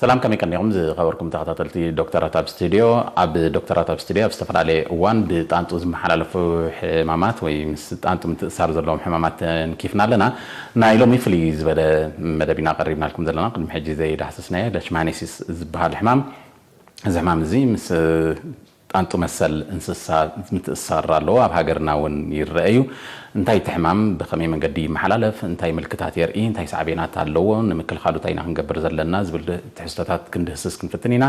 ሰላም፣ ከመይ ቀኒኹም ዝኸበርኩም ተኸታተልቲ ዶክተራት ኣብ ስቱድዮ? ኣብ ዶክተራት ኣብ ስቱድዮ ኣብ ዝተፈላለየ እዋን ብጣንጡ ዝመሓላለፉ ሕማማት ወይ ምስ ጣንጡ ምትእሳር ዘለዎም ሕማማት ተንኪፍና ኣለና። ናይ ሎሚ ፍልይ ዝበለ መደብ ኢና ቀሪብናልኩም ዘለና። ቅድሚ ሕጂ ዘይዳህሰስናዮ ለሽማኔሲስ ዝበሃል ሕማም፣ እዚ ሕማም እዚ ምስ ጣንጡ መሰል እንስሳ ምትእሳር ኣለዎ። ኣብ ሃገርና እውን ይረአ እዩ። እንታይ እቲ ሕማም፣ ብኸመይ መንገዲ ይመሓላለፍ፣ እንታይ ምልክታት የርኢ፣ እንታይ ሳዕቤናት ኣለዎ፣ ንምክልኻሉ እንታይ ኢና ክንገብር ዘለና ዝብል ትሕዝቶታት ክንድህስስ ክንፍትን ኢና።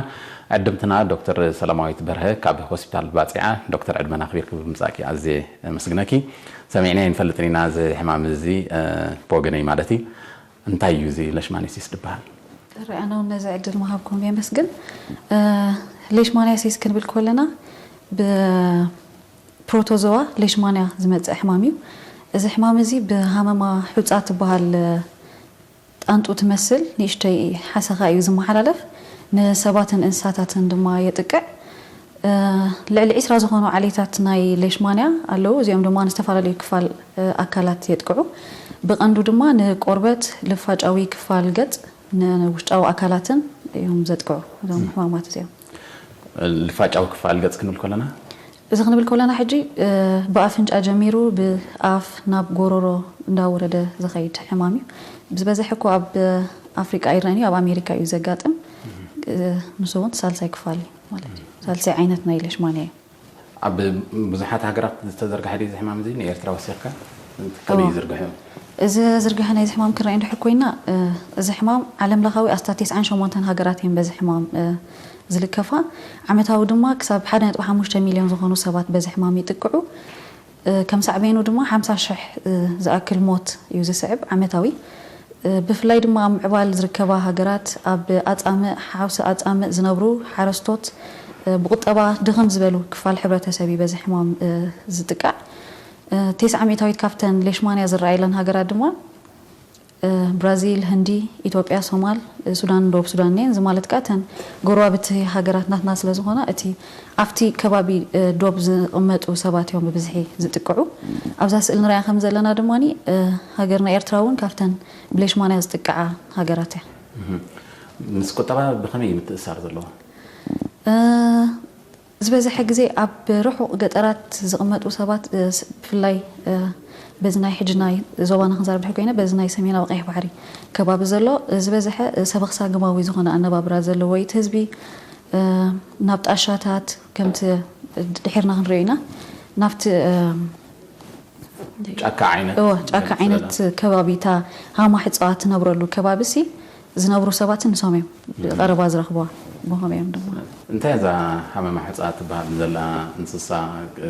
ዕድምትና ዶክተር ሰላማዊት በርሀ ካብ ሆስፒታል ባጽዓ። ዶክተር፣ ዕድመና ኣኽቢርኪ ብምምጻእኪ ኣዝየ ኣመስግነኪ። ሰሚዕናዮ ኣይንፈልጥን ኢና እዚ ሕማም እዚ፣ እ፣ ብወገነይ ማለት እዩ። እንታይ እዩ እዚ ለሽማኔሲስ ዝበሃል? ጥሪ፣ ኣነ እውን ነዚ ዕድል ምሃብኩም የመስግን። እ፣ ሌሽማንያሲስ ክንብል ከለና ብፕሮቶዞዋ ሌሽማንያ ዝመጽእ ሕማም እዩ። እዚ ሕማም እዚ ብሃመማ ሑጻ ትበሃል ጣንጡ ትመስል ንእሽተይ ሓሰኻ እዩ ዝመሓላለፍ። ንሰባትን እንስሳታትን ድማ የጥቅዕ። እ፣ ልዕሊ ዕስራ ዝኾኑ ዓሌታት ናይ ሌሽማንያ ኣለዉ። እዚኦም ድማ ንዝተፈላለዩ ክፋል፣ እ፣ ኣካላት የጥቅዑ። ብቐንዱ ድማ ንቆርበት፣ ልፋጫዊ ክፋል ገጽ፣ ንውሽጣዊ ኣካላትን እዮም ዘጥቅዑ እዞም ሕማማት እዚኦም። ልፋጫዊ ክፋል ገጽ ክንብል ከለና? እዚ ክንብል ከለና ሕጂ፣ እ፣ ብኣፍንጫ ጀሚሩ ብኣፍ ናብ ጎሮሮ እንዳወረደ ዝኸይድ ሕማም እዩ። ዝበዝሐ እኮ ኣብ ኣፍሪቃ ኣይረኣን እዩ፣ ኣብ ኣሜሪካ እዩ ዘጋጥም። እ፣ ንሱ እውን ሳልሳይ ክፋል እዩ ማለት እዩ። ሳልሳይ ዓይነት ናይ ሌሽማንያ እዩ። ኣብ ብዙሓት ሃገራት ዝተዘርግሐ ድዩ እዚ ሕማም እዚ? ንኤርትራ ወሲኽካ ከመይ እዩ ዝርግሐ? እዚ ዝርግሐ ናይዚ ሕማም ክንርኢ እንድሕር ኮይና፣ እ፣ እዚ ሕማም ዓለም ለኻዊ ኣስታት ተስዓን ሸሞንተን ሃገራት እየን በዚ ሕማም፣ እ፣ ዝልከፋ። ዓመታዊ ድማ ክሳብ ሓደ ነጥቢ ሓሙሽተ ሚልዮን ዝኾኑ ሰባት በዚ ሕማም ይጥቅዑ። እ፣ ከም ሳዕቤኑ ድማ ሓምሳ ሽሕ፣ እ፣ ዝኣክል ሞት እዩ ዝስዕብ ዓመታዊ። እ፣ ብፍላይ ድማ ኣብ ምዕባል ዝርከባ ሃገራት፣ ኣብ ኣጻምእ፣ ሓውሲ ኣጻምእ ዝነብሩ ሓረስቶት፣ እ፣ ብቁጠባ ድኽም ዝበሉ ክፋል ሕብረተሰብ እዩ በዚ ሕማም፣ እ፣ ዝጥቃዕ። እ፣ ተስዓ ሚእታዊት ካብተን ሌሽማንያ ዝረኣየለን ሃገራት ድማ፣ እ፣ ብራዚል፣ ህንዲ፣ ኢትዮጵያ፣ ሶማል፣ እ፣ ሱዳን፣ ደቡብ ሱዳን እየን። እዚ ማለት ከኣ እተን ጎረባብቲ ሃገራት ናትና ስለ ዝኾና፣ እቲ ኣብቲ ከባቢ፣ እ፣ ዶብ ዝቕመጡ ሰባት እዮም ብብዝሒ ዝጥቅዑ። ኣብዛ ስእሊ ንሪኣ ከም ዘለና ድማኒ፣ እ፣ ሃገርና ኤርትራ እውን ካብተን ብሌሽማንያ ዝጥቅዓ ሃገራት እያ። እህ። ምስ ቁጠባ ብኸመይ እዩ ምትእስሳር ዘለዎ? እ፣ ዝበዝሐ ግዜ ኣብ ርሑቕ ገጠራት ዝቕመጡ ሰባት፣ እ፣ ስ-፣ ብፍላይ፣ እ፣ በዚ ናይ ሕጂ ናይ ዞባና ክንዛረብ ድሕር ኮይነ፣ በዚ ናይ ሰሜናዊ ቀይሕ ባሕሪ ከባቢ ዘሎ፣ እ፣ ዝበዝሐ፣ እ፣ ሰበኽ ሳግማዊ ዝኾነ ኣነባብራ ዘለዎ እዩ እቲ ህዝቢ። እ፣ ናብ ጣሻታት፣ ከምቲ ድሒርና ክንሪኦ ኢና፣ ናብቲ፣ እ፣ ጫካ ዓይነት እወ፣ ጫካ ዝመልስ ዓይነት ዘለና። ከባቢ፣ እታ ሃማ ሕጻ ትነብረሉ ከባቢ ሲ ዝነብሩ ሰባት ንሶም እዮም። እም። ብቐረባ ዝረኽብዋ፣ ብኸም እዮም ድማ። እንታይ እዛ ሃመማ ሕጻ ትበሃል ዘላ እንስሳ? እ፣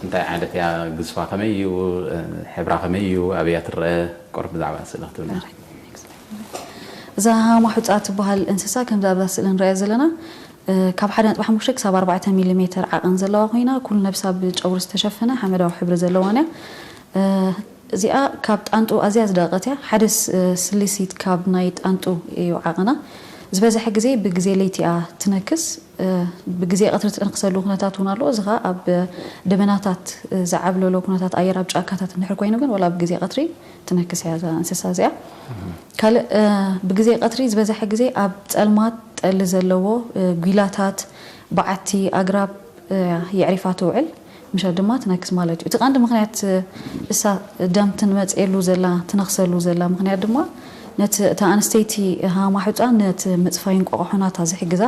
እንታይ ዓይነት እያ? ግዝፋ ከመይ እዩ? እ፣ ሕብራ ከመይ እዩ? ኣበይ እያ ትረአ? ቁሩብ ብዛዕባ ስእሊ ክትብልና። እዛ ሃማ ሑጻ ትበሃል እንስሳ፣ ከምዛ ኣብዛ ስእሊ ንሪኣ ዘለና፣ እ፣ ካብ ሓደ ነጥቢ ሓሙሽተ ክሳብ ኣርባዕተ ሚሊ ሜተር ዓቐን ዘለዋ ኮይና፣ ኩሉ ነብሳ ብጨጉሪ ዝተሸፈነ ሓመዳዊ ሕብሪ ዘለዋን እያ። እ፣ እዚኣ ካብ ጣንጡ ኣዝያ ዝደቐት እያ። ሓደ ስ-፣ ስሊሲት ካብ ናይ ጣንጡ እዩ ዓቐና። ዝበዝሐ ግዜ ብግዜ ለይቲ እያ ትነክስ። እ፣ ብግዜ ቀትሪ ትነክሰሉ ኩነታት እውን ኣሎ። እዚ ኸኣ ኣብ ደበናታት፣ እ፣ ዝዓብለሎ ኩነታት ኣየር፣ ኣብ ጫካታት እንድሕር ኮይኑ ግን፣ ወላ ብግዜ ቀትሪ ትነክስ እያ እዛ እንስሳ እዚኣ። ካልእ፣ እ፣ ብግዜ ቀትሪ ዝበዝሐ ግዜ ኣብ ጸልማት ጠሊ ዘለዎ፣ እ፣ ጒላታት፣ በዓቲ፣ ኣግራብ፣ እ፣ የዕሪፋ ትውዕል። ምሸት ድማ ትነክስ ማለት እዩ። እቲ ቀንዲ ምኽንያት፣ እ፣ እሳ ደም ትመጽኤሉ ዘላ፣ ትነኽሰሉ ዘላ ምኽንያት ድማ፣ ነቲ፣ እታ ኣንስተይቲ ሃማ ሑጻ ነቲ ምጽፋይ እንቋቑሖ ናታ ዝሕግዛ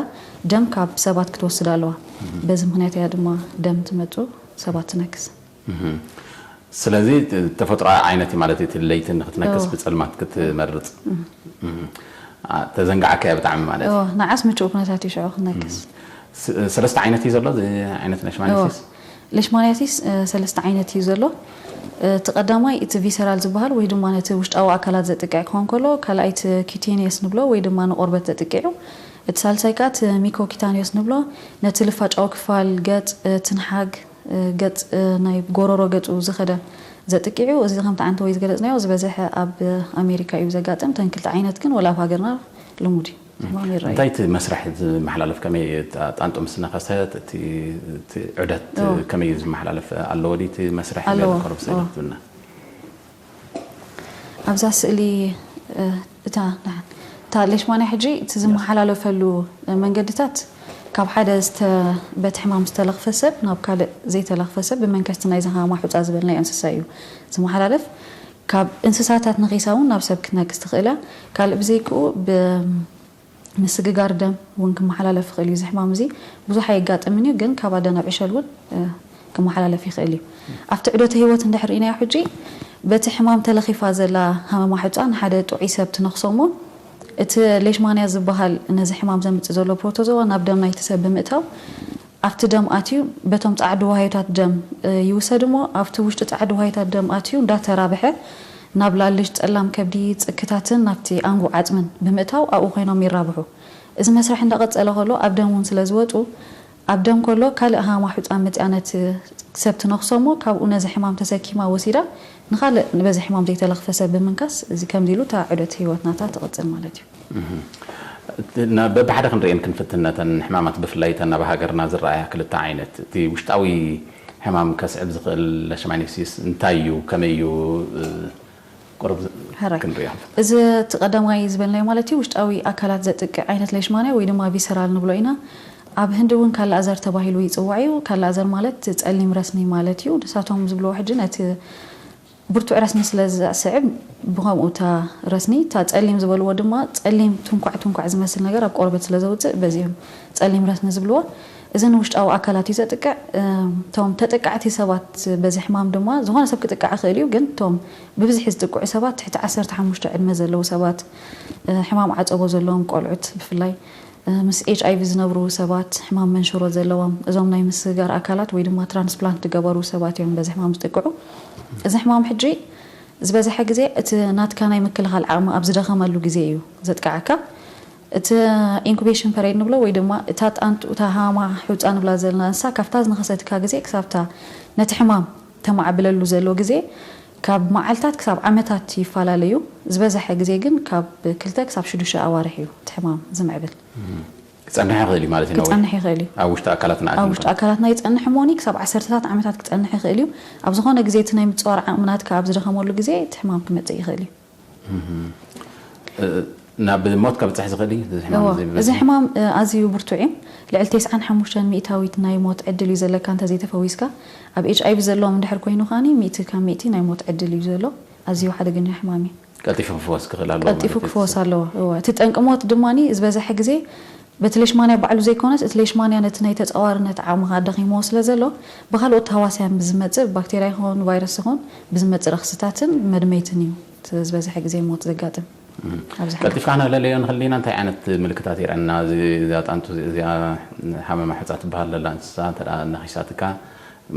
ደም ካብ ሰባት ክትወስድ ኣለዋ። እህ። በዚ ምኽንያት እያ ድማ ደም ትመጹ ሰባት ትነክስ። እህ። ስለዚ ተ-፣ ተፈጥሮኣዊ ዓይነት እዩ ማለት እዩ፣ እቲ ለይቲ ንክትነክስ እዎ። ብጸልማት ክትመርጽ። እህ። እህ። ኣ፣ ተዘንጋዕካዮ ብጣዕሚ ማለት እዩ። እዎ፣ ንዓስ ምቹእ ኩነታት እዩ ሽዑ ክትነክስ። እህ። ስ-፣ ሰለስተ ዓይነት እዩ ዘሎ፣ እዚ ዓይነት እዎ። ሌሽማንያሲስ? ሌሽማንያሲስ፣ እ፣ ሰለስተ ዓይነት እዩ ዘሎ። እ፣ እቲ ቀዳማይ እቲ ቪሰራል ዝበሃል ወይ ድማ ነቲ ውሽጣዊ ኣካላት ዘጥቅዕ ክኸውን ከሎ፣ ካልኣይ እቲ ኪዩቴኒየስ ንብሎ ወይ ድማ ንቆርበት ዘጥቅዕ እዩ። እቲ ሳልሳይ ከኣ እቲ ሚኮኪታኒዮስ ንብሎ፣ ነቲ ልፋጫዊ ክፋል ገጽ፣ እ፣ ትንሓግ፣ እ፣ ገጽ፣ እ፣ ናይ ጎሮሮ ገጹ ዝኸደ ዘጥቅዑ። እዚ ከምቲ ዓንተ ወይ ዝገለጽናዮ ዝበዝሐ ኣብ ኣሜሪካ እዩ ዘጋጥም። ተን ክልተ ዓይነት ግን ወላ ኣብ ሃገርና ልሙድ እዩ። ሕማም ይረኣዩ። እንታይ እቲ መስርሕ ዝመሓላለፍ፣ ከመይ ጣ- ጣንጡ ምስ ነኸሰት እቲ እቲ ዑደት እዎ። ከመይ እዩ ዝመሓላለፍ ኣለዎ ድዩ እቲ መስርሕ ኣለዎ። ገለ ቁሩብ ስእሊ እዎ። ክትብልና? ኣብዛ ስእሊ እ፣ እታ እታ ሌሽማንያ ሕጂ እቲ ዝመሓላለፈሉ መንገድታት ካብ ሓደ ዝተ- በቲ ሕማም ዝተለኽፈ ሰብ ናብ ካልእ ዘይተለኽፈ ሰብ ብመንከስቲ ናይ ዝሃማ ሑፃ ዝበልናዮ እንስሳ እዩ ዝመሓላለፍ። ካብ እንስሳታት ነኺሳ እውን ናብ ሰብ ክትነክስ ትኽእል እያ። ካልእ ብዘይክኡ ብምስግጋር ደም እውን ክመሓላለፍ ይኽእል እዩ። እዚ ሕማም እዚ ብዙሕ ኣየጋጥምን እዩ፣ ግን ካብ ኣደ ናብ ዕሸል እውን እ፣ ክመሓላለፍ ይኽእል እዩ። ኣብቲ ዑደተ ህይወት እንድሕር ርኢናዮ ሕጂ በቲ ሕማም ተለኺፋ ዘላ ሃመማ ሑፃ ንሓደ ጥዑይ ሰብ ትነኽሶ እሞ እቲ ሌሽማንያ ዝበሃል ነዚ ሕማም ዘምፅእ ዘሎ ፕሮቶዞዋ ናብ ደም ናይቲ ሰብ ብምእታው ኣብቲ ደም ኣትዩ በቶም ፃዕዱ ዋሃዮታት ደም እ፣ ይውሰድ እሞ ኣብቲ ውሽጢ ፃዕዱ ዋሃዮታት ደም ኣትዩ እንዳተራብሐ ናብ ላልሽ ፀላም ከብዲ ፅክታትን ናብቲ ኣንጉ ዓፅምን ብምእታው ኣብኡ ኮይኖም ይራብሑ። እዚ መስርሕ እንዳቐፀለ ከሎ ኣብ ደም እውን ስለ ዝወፁ ኣብ ደም ከሎ ካልእ ሃማ ሑፃ መፅያ ነቲ ሰብ ትነኽሶ እሞ ካብኡ ነዚ ሕማም ተሰኪማ ወሲዳ ንኻልእ በዚ ሕማም ዘይተለኽፈ ሰብ ብምንካስ እዚ ከምዚ ኢሉ እታ ዑደት ህይወት ናታ ትቕፅል ማለት እዩ። በብሓደ ክንርእየን ክንፍትን ነተን ሕማማት ብፍላይ እተን ኣብ ሃገርና ዝረኣያ ክልተ ዓይነት እቲ ውሽጣዊ ሕማም ከስዕብ ዝኽእል ለሽማኒክሲስ እንታይ እዩ ከመይ እዩ ቁሩብ ሕራይ ክንርእዮ እዚ እቲ ቀዳማይ ዝበልናዮ ማለት እዩ ውሽጣዊ ኣካላት ዘጥቅዕ ዓይነት ሌሽማንያ ወይ ድማ ቪሰራል ንብሎ ኢና። ኣብ ህንዲ እውን ካላኣዘር ተባሂሉ ይፅዋዕ እዩ። ካላኣዘር ማለት ጸሊም ረስኒ ማለት እዩ። ንሳቶም ዝብልዎ ሕጂ ነቲ ብርቱዕ ረስኒ ስለ ዘስዕብ ብኸምኡ እታ ረስኒ እታ ጸሊም ዝበልዎ ድማ ጸሊም ትንኳዕ ትንኳዕ ዝመስል ነገር ኣብ ቆርበት ስለ ዘውፅእ በዚኦም ጸሊም ረስኒ ዝብልዎ። እዚ ንውሽጣዊ ኣካላት እዩ ዘጥቅዕ። እቶም ተጠቃዕቲ ሰባት በዚ ሕማም ድማ ዝኾነ ሰብ ክጥቃዕ ይኽእል እዩ፣ ግን እቶም ብብዝሒ ዝጥቅዑ ሰባት ትሕቲ ዓሰርተ ሓሙሽተ ዕድመ ዘለዉ ሰባት፣ ሕማም ዓጸቦ ዘለዎም ቆልዑት ብፍላይ፣ ምስ ኤች ኣይ ቪ ዝነብሩ ሰባት፣ ሕማም መንሽሮ ዘለዎም፣ እዞም ናይ ምስግጋር ኣካላት ወይ ድማ ትራንስፕላንት ዝገበሩ ሰባት እዮም በዚ ሕማም ዝጥቅዑ። እዚ ሕማም ሕጂ ዝበዝሐ ግዜ እቲ ናትካ ናይ ምክልኻል ዓቕሚ ኣብ ዝደኸመሉ ግዜ እዩ ዘጥቅዓካ። እቲ ኢንኩቤሽን ፐሬድ ንብሎ ወይ ድማ እታ ጣንጡ እታ ሃማ ሑፃ ንብላ ዘለና እንስሳ ካብታ ዝነኸሰትካ ግዜ ክሳብታ ነቲ ሕማም ተማዕብለሉ ዘሎ ግዜ ካብ መዓልታት ክሳብ ዓመታት ይፈላለዩ። ዝበዝሐ ግዜ ግን ካብ ክልተ ክሳብ ሽዱሽተ ኣዋርሕ እዩ እቲ ሕማም ዝምዕብል። ክጸንሕ ይኽእል እዩ ማለት እዩ። ነዊሕ ክጸንሕ ይኽእል እዩ። ኣብ ውሽጢ ኣካላትና ኣብ ኣትዩ ውሽጢ ኣካላትና ይጸንሕ እሞኒ ክሳብ ዓሰርተታት ዓመታት ክጸንሕ ይኽእል እዩ። ኣብ ዝኾነ ግዜ እቲ ናይ ምጽዋር ዓቕምናትካ ኣብ ዝደኸመሉ ግዜ እቲ ሕማም ክመጽእ ይኽእል እዩ። እ፣ ናብ ሞት ከብጽሕ ዝኽእል እዩ እዚ ሕማም እዎ፣ እዚ እዚ ሕማም እ፣ ኣዝዩ ብርቱዕ እዩ። ልዕሊ ተስዓን ሓሙሽተን ሚእታዊት ናይ ሞት ዕድል እዩ ዘለካ እንተዘይተፈዊስካ። ኣብ ኤች ኣይ ቪ ዘለዎም እንድሕር ኮይኑ ከዓኒ ሚእቲ ካብ ሚእቲ ናይ ሞት ዕድል እዩ ዘሎ። ኣዝዩ ሓደገኛ ሕማም እዩ። ቀልጢፉ ክፍወስ ክኽእል ኣለዎ ቀልጢፉ ማለት እዩ። ክፍወስ ኣለዎ። እወ፣ እቲ ጠንቂ ሞት ድማኒ ዝበዝሐ ግዜ በቲ ሌሽማንያ ባዕሉ ዘይኮነስ እቲ ሌሽማንያ ነቲ ናይ ተጻዋርነት ዓቕምኻ ኣዳኺምዎ ስለ ዘሎ ብካልኦት ተሃዋስያን ብዝመጽእ ባክቴርያ ይኹን ቫይረስ ይኹን ብዝመጽእ ረኽስታትን መድመይትን እዩ እቲ ዝበዝሐ ግዜ ሞት ዘጋጥም። ኣብዚ ሓደ ቀልጢፍካ ክነለለዮ ንኽእል ኢና እንታይ ዓይነት ምልክታት ይረአና እዚ እዛ ጣንጡ እዚኣ ሓመማ ሕፃ ትበሃል ዘላ እንስሳ እንተ ነኺሳትካ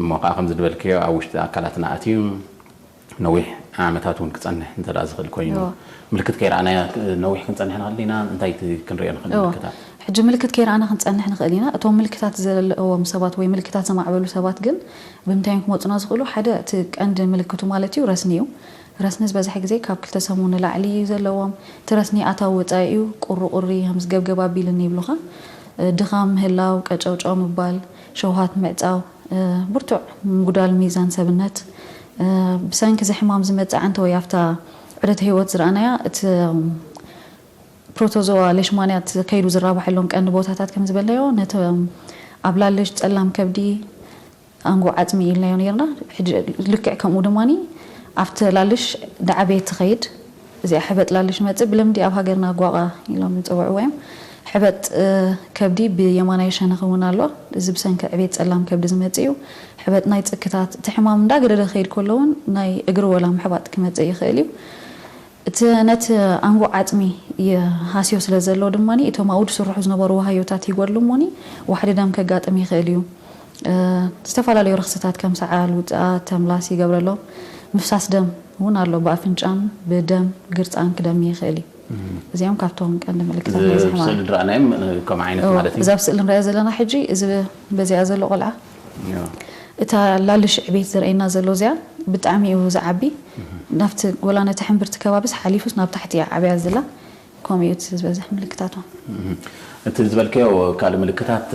እሞ ከዓ ከምዚ ዝበልክዮ ኣብ ውሽጢ ኣካላትና ኣትዩ ነዊሕ ዓመታት እውን ክፀንሕ እንተ ዝኽእል ኮይኑ እዎ። ምልክት ከይረኣናያ ነዊሕ ክንፀንሕ ንኽእል ኢና እንታይ እቲ ክንሪኦ ንኽእል እዎ። ምልክታት ሕጂ ምልክት ከይረኣና ክንፀንሕ ንኽእል ኢና። እቶም ምልክታት ዘለዎም ሰባት ወይ ምልክታት ዘማዕበሉ ሰባት ግን ብምንታይ እዮም ክመፁና ዝኽእሉ? ሓደ እቲ ቀንዲ ምልክቱ ማለት እዩ ረስኒ እዩ። ረስኒ ዝበዝሐ ግዜ ካብ ክልተ ሰሙን ንላዕሊ እዩ ዘለዎም። እቲ ረስኒ ኣታዊ ወፃኢ እዩ። ቁሪ ቁሪ ከምዚ ገብገብ ኣቢልኒ ይብሉኻ። ድኻም ምህላው፣ ቀጨውጨው ምባል፣ ሸውሃት ምዕፃው፣ ብርቱዕ ምጉዳል ሚዛን ሰብነት። ብሰንኪ እዚ ሕማም ዝመፅእ ዓንተ ወይ ኣብታ ዑደት ህይወት ዝረኣናያ እቲ ፕሮቶዞዋ ሌሽማንያ ከይዱ ዝራባሐሎም ቀንዲ ቦታታት ከም ዝበልናዮ ነቲ ኣብ ላልሽ ፀላም ከብዲ ኣንጎ ዓፅሚ ኢልናዮ ነርና። ሕጂ ልክዕ ከምኡ ድማ ኣብቲ ላልሽ ዳዕቤ ትኸይድ እዚኣ ሕበጥ ላልሽ መፅእ ብልምዲ ኣብ ሃገርና ጓቓ ኢሎም ዝፅውዕዎ እዮም። ሕበጥ እ፣ ከብዲ ብየማናይ ሸነኽ እውን ኣሎ። እዚ ብሰንኪ ዕቤት ፀላም ከብዲ ዝመፅእ እዩ። ሕበጥ ናይ ፅክታት እቲ ሕማም እንዳገደደ ክኸይድ ከሎ እውን ናይ እግሪ ወላ ምሕባጥ ክመፅእ ይኽእል እዩ። እቲ ነቲ ኣንጎ ዓፅሚ ይሃስዮ ስለ ዘሎ ድማ እቶም ኣብኡ ዝስርሑ ዝነበሩ ዋሃዮታት ይጎድሉ እሞኒ ዋሕዲ ደም ከጋጥም ይኽእል እዩ። እ፣ ዝተፈላለዩ ረኽስታት ከም ሰዓል፣ ውፅኣት፣ ተምላስ ይገብረሎም። ምፍሳስ ደም እውን ኣሎ። ብኣፍንጫን ብደም ግርፃን ክደሚ ይኽእል እዩ። እዚኦም ካብቶም ቀንዲ ምልክታት ናይዚ ሕማም ስእሊ ዝረኣናዮም ከምኡ ዓይነት እዎ፣ ማለት እዩ እዛ ኣብ ስእሊ ንሪኣ ዘለና ሕጂ እዚ በዚኣ ዘሎ ቆልዓ እዎ። እታ ላልሽ ዕቤት ዝረኣየና ዘሎ እዚኣ ብጣዕሚ እዩ ዝዓቢ። ናብቲ ወላ ነቲ ሕምብርቲ ከባቢስ ሓሊፉስ ናብ ታሕቲ እያ ዓብያ ዝላ። ከምኡ እዩ እቲ ዝበዝሕ ምልክታቱ። እቲ ዝበልከዮ ካልእ ምልክታት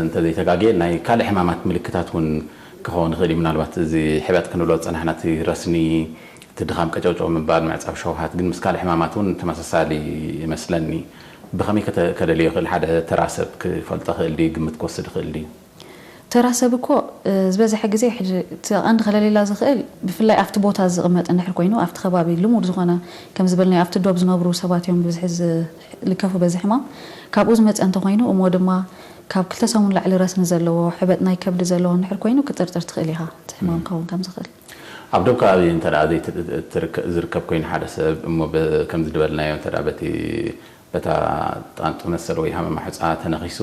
እንተዘይተጋግየ ናይ ካልእ ሕማማት ምልክታት እውን ክኸውን ይኽእል እዩ። ምናልባት እዚ ሕበጥ ክንብሎ ዝፀናሕና እቲ ረስኒ፣ እቲ ድኻም፣ ቀጨውጨው ምባል፣ ምዕፃብ ሸውሃት ግን ምስ ካልእ ሕማማት እውን ተመሳሳሊ ይመስለኒ። ብኸመይ ከተ- ከደልዮ ይኽእል? ሓደ ተራ ሰብ ክፈልጦ ይኽእል ድዩ? ግምት ክወስድ ይኽእል ድዩ? ተራ ሰብ እኮ ዝበዝሐ ግዜ ሕጂ እቲ ቀንዲ ከለሌላ ዝኽእል ብፍላይ ኣብቲ ቦታ ዝቕመጥ እንድሕር ኮይኑ ኣብቲ ከባቢ ልሙድ ዝኾነ ከም ዝበልናዮ ኣብቲ ዶብ ዝነብሩ ሰባት እዮም ብብዝሒ ዝልከፉ በዚ ሕማም። ካብኡ ዝመፀ እንተኮይኑ እሞ ድማ ካብ ክልተ ሰሙን ላዕሊ ረስኒ ዘለዎ ሕበጥ ናይ ከብዲ ዘለዎ እንድሕር ኮይኑ ክጥርጥር ትኽእል ኢኻ እቲ ሕማም ክኸውን ከም ዝኽእል። ኣብ ዶብ ከባቢ እንተ ደኣ ዘይት- ትርከ- ዝርከብ ኮይኑ ሓደ ሰብ እሞ ብ- ከምዚ ዝበልናዮ እንተ ደኣ በቲ በታ ጣንጡ መሰል ወይ ሃመማ ሑጻ ተነኺሱ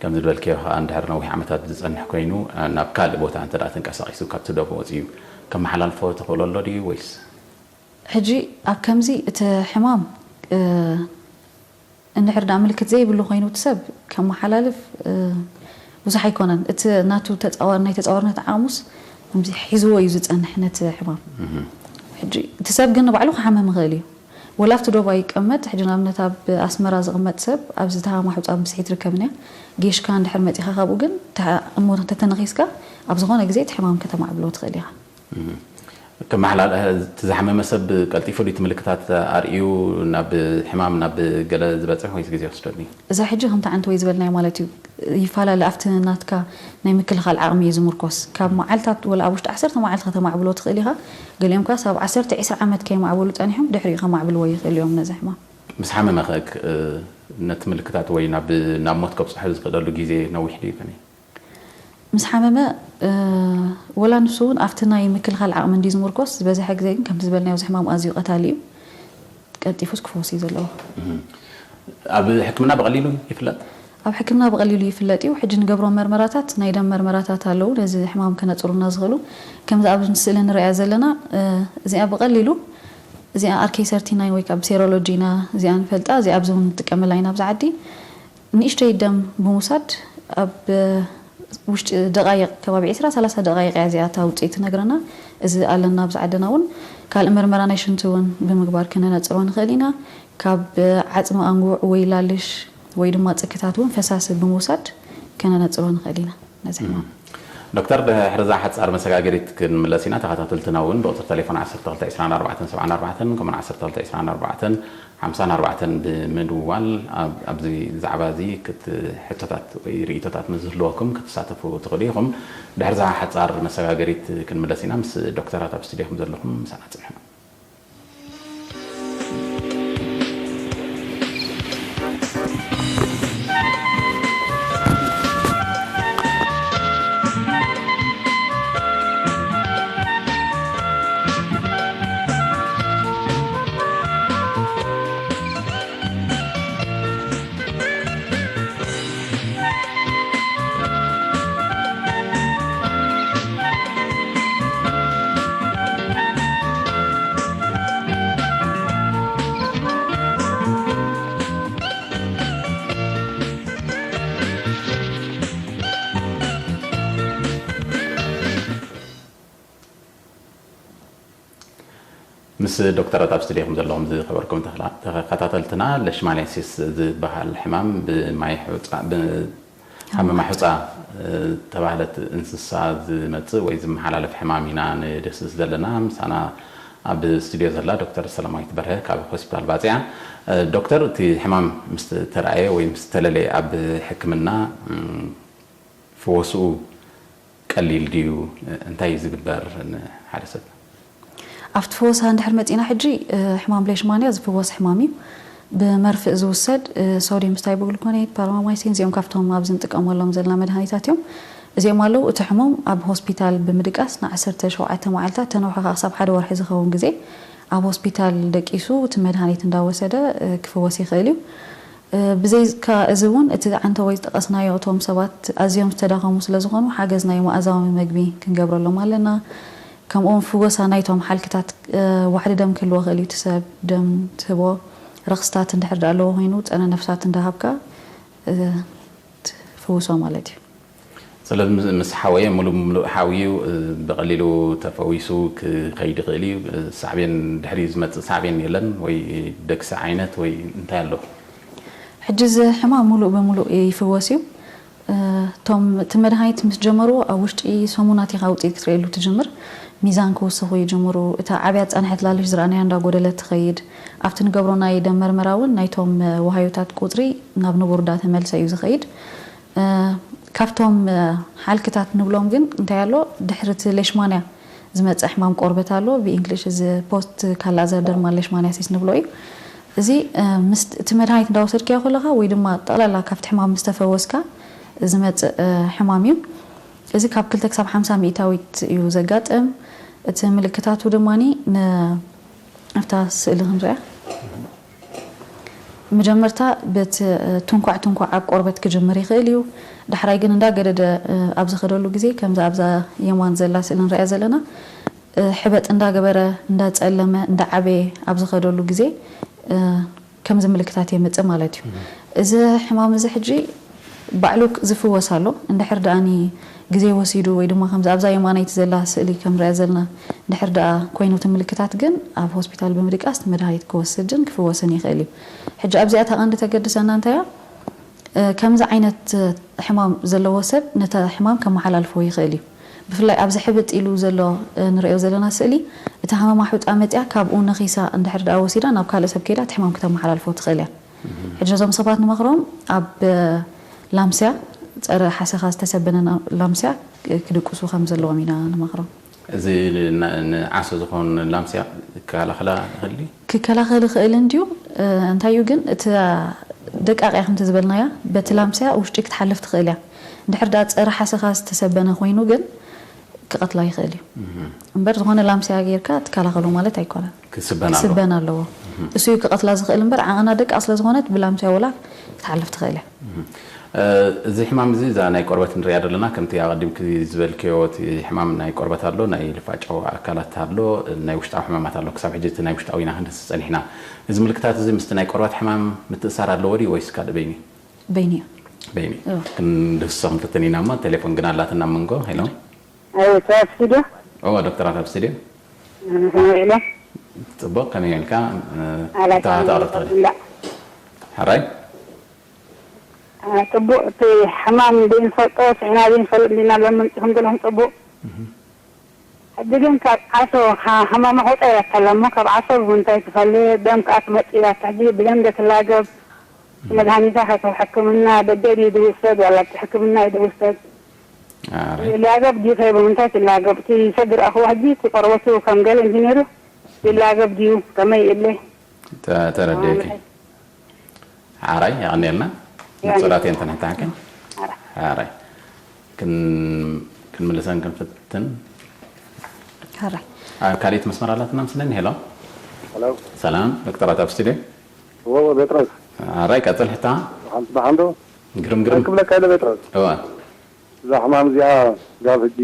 ከምዚ ዝበልክዮ ከኣ እንድሕር ነዊሕ ዓመታት ዝጸንሕ ኮይኑ ናብ ካልእ ቦታ እንተ ደኣ ተንቀሳቒሱ ካብቲ ዶብ ወጺኡ ከመሓላልፎ ተኽእሎ ኣሎ ድዩ ወይስ? ሕጂ ኣብ ከምዚ እቲ ሕማም እንድሕር ደኣ ምልክት ዘይብሉ ኮይኑ እቲ ሰብ ከመሓላልፍ ብዙሕ ኣይኮነን። እቲ ናቱ ተጻዋር ናይ ተጻዋርነት ዓቕሙስ ከምዚ ሒዝዎ እዩ ዝጸንሕ ነቲ ሕማም። ሕጂ እቲ ሰብ ግን ንባዕሉ ክሓምም ይኽእል እዩ። ወላ ኣብቲ ዶብ ኣይቀመጥ። ሕጂ ንኣብነት ኣብ ኣስመራ ዝቕመጥ ሰብ ኣብዚ ተሃማ ሑጻ ብዝሒ ትርከብን እያ። ጌሽካ እንድሕር መጺኻ ካብኡ ግን እሞ እንተተነኺስካ ኣብ ዝኾነ ግዜ እቲ ሕማም ከተማዕብሎ ትኽእል ኢኻ። ከመሓላል እቲ ዝሓመመ ሰብ ቀልጢፉ ድዩ እቲ ምልክታት ኣርእዩ ናብ ሕማም ናብ ገለ ዝበጽሕ ወይስ ግዜ ይወስደሉ እዩ? እዛ ሕጂ ከምቲ ዓንተወይ ዝበልናዮ ማለት እዩ ይፈላለ ኣብቲ ናትካ ናይ ምክልኻል ዓቕሚ እዩ ዝምርኮስ። ካብ መዓልታት ወላ ኣብ ውሽጢ ዓሰርተ መዓልቲ ከተማዕብሎ ትኽእል ኢኻ። ገሊኦም ከስ ኣብ ዓሰርተ ዒስራ ዓመት ከየማዕበሉ ጸኒሖም ድሕሪኡ ከማዕብልዎ ይኽእሉ እዮም ነዚ ሕማም። ምስ ሓመመ ኸ ነቲ ምልክታት ወይ ናብ ናብ ሞት ከብጽሖ ዝኽእለሉ ግዜ ነዊሕ ድዩ ከመይ? ምስ ሓመመ ወላ ንሱ እውን ኣብቲ ናይ ምክልኻል ዓቕሚ እንዲ ዝምርኮስ ዝበዝሐ ግዜ ግን ከምቲ ዝበልናዮ እዚ ሕማም ኣዝዩ ቀታሊ እዩ። ቀልጢፉስ ክፈውስ እዩ ዘለዎ። ኣብ ሕክምና ብቐሊሉ ይፍለጥ? ኣብ ሕክምና ብቐሊሉ ይፍለጥ እዩ። ሕጂ ንገብሮ መርመራታት ናይ ደም መርመራታት ኣለዉ ነዚ ሕማም ከነጽሩልና ዝኽእሉ። ከምዚ ኣብ ስእሊ ንሪኣ ዘለና እዚኣ ብቐሊሉ እዚኣ ኣር ኬ ሰርቲ ናይን ወይ ከዓ ብሴሮሎጂ ኢና እዚኣ ንፈልጣ። እዚኣ ኣብዚ እውን ንጥቀመላ ኢና ኣብዚ ዓዲ። ንእሽተይ ደም ብምውሳድ ኣብ ውሽጢ ደቃይቕ ከባቢ ዒስራ ሰላሳ ደቃይቕ እያ እዚኣ እታ ውፅኢት ትነግረና። እዚ ኣለና ኣብዚ ዓድና እውን ካልእ መርመራ ናይ ሽንቲ እውን ብምግባር ከነነፅሮ ንኽእል ኢና። ካብ ዓፅሚ ኣንጉዕ ወይ ላልሽ ወይ ድማ ፅክታት እውን ፈሳሲ ብምውሳድ ከነነፅሮ ንኽእል ኢና ነዚ ሕማም። ዶክተር ድሕሪ እዛ ሓፃር መሰጋገሪት ክንምለስ ኢና። ተኸታተልትና እውን ብቁፅሪ ቴሌፎን ዓሰርተ ክልተ ዕስራን ኣርባዕተን ሰብዓን ኣርባዕተን ከምኡን ዓሰርተ ክልተ ዕስራን ኣርባዕተን ሓምሳን ኣርባዕተን ብምድዋል ኣብዚ ዛዕባ እዚ ሕቶታት ወይ ርእይቶታት ምስ ዝህልወኩም ክትሳተፉ ትኽእሉ ኢኹም። ድሕሪ እዛ ሓፃር መሰጋገሪት ክንምለስ ኢና። ምስ ዶክተራት ኣብ ስቱድዮ ከም ዘለኹም ምሳና ፅንሑ። ምስ ዶክተራት ኣብ ስቱድዮ ከም ዘለኹም ዝኸበርኩም ተኸታተልትና፣ ለሽማንያሲስ ዝበሃል ሕማም ብማይ ሑፃ ብሃመማ ሑፃ ተባህለት እንስሳ ዝመፅእ ወይ ዝመሓላለፍ ሕማም ኢና ንድህስስ ዘለና። ምሳና ኣብ ስቱድዮ ዘላ ዶክተር ሰላማዊት በርሀ ካብ ሆስፒታል ባፅያ። ዶክተር፣ እቲ ሕማም ምስ ተረኣየ ወይ ምስ ተለለየ ኣብ ሕክምና ፍወስኡ ቀሊል ድዩ? እንታይ እዩ ዝግበር ንሓደ ሰብ? ኣብቲ ፈወሳ እንድሕር መፂና ሕጂ ሕማም ሌሽማንያ ዝፍወስ ሕማም እዩ። ብመርፍእ ዝውሰድ ሶዲየም ስታይቦግሉኮኔት፣ ፓራማይሲን እዚኦም ካብቶም ኣብዚ ንጥቀመሎም ዘለና መድሃኒታት እዮም። እዚኦም ኣለዉ። እቲ ሕሙም ኣብ ሆስፒታል ብምድቃስ ንዓሰርተ ሸውዓተ መዓልታት ተነውሑ ከዓ ክሳብ ሓደ ወርሒ ዝኸውን ግዜ ኣብ ሆስፒታል ደቂሱ እቲ መድሃኒት እንዳወሰደ ክፍወስ ይኽእል እዩ። ብዘይካ እዚ እውን እቲ ዓንተወይ ዝጠቐስናዮ እቶም ሰባት ኣዝዮም ዝተዳኸሙ ስለ ዝኾኑ ሓገዝ ናይ መኣዛዊ መግቢ ክንገብረሎም ኣለና። ከምኡውን ፍወሳ ናይቶም ሓልክታት ዋሕዲ ደም ክህልዎ ክእል እዩ። እቲ ሰብ ደም ትህቦ ረኽስታት እንድሕር ደኣ ኣለዎ ኮይኑ ፀረ ነፍሳት እንዳሃብካ ትፍውሶ ማለት እዩ። ስለዚ ምስ- ምስ ሓወየ ሙሉእ ብሙሉእ ሓውዩ፣ እ፣ ብቐሊሉ ተፈዊሱ ክኸይድ ይኽእል እዩ። እ፣ ሳዕቤን፣ ድሕሪ ዝመጽእ ሳዕቤን የለን ወይ ደግሲ ዓይነት ወይ እንታይ ኣሎ? ሕጂ እዚ ሕማም ሙሉእ ብሙሉእ ይፍወስ እዩ። እ፣ እቶም እቲ መድሃኒት ምስ ጀመሩ ኣብ ውሽጢ ሰሙናት ኢኻ ውፅኢት ክትርእየሉ ትጅምር። ሚዛን ክውስኹ ይጅምሩ። እታ ዓብያ ፃንሐት ላልሽ ዝረኣናያ እንዳጎደለት ትኸይድ። ኣብቲ ንገብሮ ናይ ደም መርመራ እውን ናይቶም፣ እ፣ ወሃዮታት ቁፅሪ ናብ ንቡር እንዳተመልሰ እዩ ዝኸይድ። እ፣ ካብቶም፣ እ፣ ሓልክታት ንብሎም ግን እንታይ ኣሎ? ድሕሪ እቲ ሌሽማንያ ዝመፅእ ሕማም ቆርበት ኣሎ። ብእንግሊሽ እዚ ፖስት ካላዘር ደርማል ሌሽማንያሲስ ንብሎ እዩ። እዚ፣ እ፣ ምስ እቲ መድሃኒት እንዳወሰድካዮ ከለኻ ወይ ድማ ጠቕላላ ካብቲ ሕማም ምስ ተፈወስካ ዝመፅእ፣ እ፣ ሕማም እዩ። እዚ ካብ ክልተ ክሳብ ሓምሳ ሚእታዊት እዩ ዘጋጥም። እቲ ምልክታቱ ድማ ን-፣ ኣብታ ስእሊ ክንሪኣ። መጀመርታ በቲ፣ እ፣ ትንኳዕ ትንኳዕ ኣብ ቆርበት ክጅምር ይኽእል እዩ። ዳሕራይ ግን እንዳገደደ፣ እ፣ ኣብ ዝኸደሉ ግዜ፣ ከምዚ ኣብዛ የማን ዘላ ስእሊ ንሪኣ ዘለና፣ እ፣ ሕበጥ እንዳገበረ፣ እንዳጸለመ፣ እንዳዓበየ ኣብ ዝኸደሉ ግዜ፣ እ፣ ከምዚ ምልክታት የምጽእ ማለት እዩ። እዚ ሕማም እዚ ሕጂ ባዕሉ ዝፍወስ ኣሎ። እንድሕር ደኣኒ ግዜ ወሲዱ ወይ ድማ ከምዚ ኣብዛ የማነይቲ ዘላ ስእሊ ከም ንሪኣ ዘለና እንድሕር ደኣ ኮይኑ እቲ ምልክታት ግን ኣብ ሆስፒታል ብምድቃስ እቲ መድሃኒት ክወስድን ክፍወስን ይኽእል እዩ። ሕጂ ኣብዚኣ እታ ቀንዲ ተገድሰና እንታይ እያ? እ፣ ከምዚ ዓይነት ሕማም ዘለዎ ሰብ ነቲ ሕማም ከመሓላልፎ ይኽእል እዩ። ብፍላይ ኣብዚ ሕብጥ ኢሉ ዘሎ፣ እ፣ ንሪኦ ዘለና ስእሊ እታ ሃመማ ሑጻ መጺኣ ካብኡ ነኺሳ እንድሕር ደኣ ወሲዳ ናብ ካልእ ሰብ ከይዳ እቲ ሕማም ክተመሓላልፎ ትኽእል እያ። ሕጂ እዞም ሰባት ንመኽሮም ኣብ ላምስያ፣ ጸረ ሓሰኻ ዝተሰበነ ና- ላምስያ ክድቅሱ ከም ዘለዎም ኢና ንመኽሮም። እዚ ን- ንዓሶ ዝኾን ላምስያ ክከላኸላ ይኽእል ድዩ? ክከላኸል ይኽእል እንድዩ። እ፣ እንታይ እዩ ግን እቲ ደቃቕ እያ ከምቲ ዝበልናያ በቲ ላምስያ ውሽጢ ክትሓልፍ ትኽእል እያ። እንድሕር ደኣ ጸረ ሓሰኻ ዝተሰበነ ኮይኑ ግን ክቐትላ ይኽእል እዩ። እምበር ዝኾነ ላምስያ ጌርካ ትከላኸሎ ማለት ኣይኮነን። ክስበን ኣለዎ። ክስበን ኣለዎ። እሱ እዩ ክቐትላ ዝኽእል እምበር ዓቐና ደቃቕ ስለ ዝኾነት ብላምስያ ወላ ክትሓልፍ ትኽእል እያ። እዚ ሕማም እዚ እዛ ናይ ቆርበት ንሪኣ ዘለና ከምቲ ኣቐዲምኪ ዝበልክዮ እቲ ሕማም ናይ ቆርበት ኣሎ፣ ናይ ልፋጫዊ ኣካላት ኣሎ፣ ናይ ውሽጣዊ ሕማማት ኣሎ። ክሳብ ሕጂ እቲ ናይ ውሽጣዊ ኢና ክንድህስስ ጸኒሕና። እዚ ምልክታት እዚ ምስቲ ናይ ቆርበት ሕማም ምትእሳር ኣለዎ ድዩ ወይስ ካልእ በይኑ? በይኑ እዩ። በይኑ እዎ። ክንድህስሶ ክንፍትን ኢና እሞ ቴሌፎን ግን ኣላትና ኣብ መንጎ። ሄሎ። ኣይ ሰብስዶ እዎ ዶክተራት ኣብ ስቱድዮ። ኢለ ጽቡቕ ከመይ ኢልካ? ኣላታ ተባህተ ኣረፍታ እንዳ ሕራይ? ጽቡቕ እቲ ሕማም ዘይንፈልጦ ስዕና ዘይንፈልጥ እንዲና ለምንጽኹም ዘለኹም ጽቡቕ። ሕጂ ግን ካብ ዓሶ ሓማማ ሆጣ ኢላታ ኣላ እሞ ካብ ዓሶ ብምንታይ ትፈልጥ? ደም ከኣ ትመጽእ ኢላታ። ሕጂ ብደም ዶ ትላገብ? መድሃኒታ ካብ ሕክምና ደገ ድዩ ዝውሰድ ዋላ ኣብቲ ሕክምና እዩ ዝውሰድ? ኣረ ይላገብ ድዩ ከይቡ እንታይ ትላገብ? እቲ ሰብ ዝረኣኽዎ ሕጂ እቲ ቆርበቱ ከም ገለ እንጂ ነይሩ ይላገብ ድዩ? ከመይ ይእለ? ተ- ተረዲእኪ። ሓራይ የቐንየልና። ንጹራት እየን ተንሕታሕከን። ሓራይ ክን- ክንምልሰን ክንፍትን። ሕራይ። ኣብ ካልኣይቲ መስመር ኣላትና ምስለኒ። ሄሎ። ሄሎ። ሰላም ዶክተራት ኣብ ስቱድዮ። እዎ ጴጥሮስ ሓራይ ቀጽል ሕታ። ሓንቲ ብሓንዶ ግርም ግርም። ክብለካ ኢለ ጴጥሮስ እዋ እዛ ሕማም እዚኣ ጋብ ሕጂ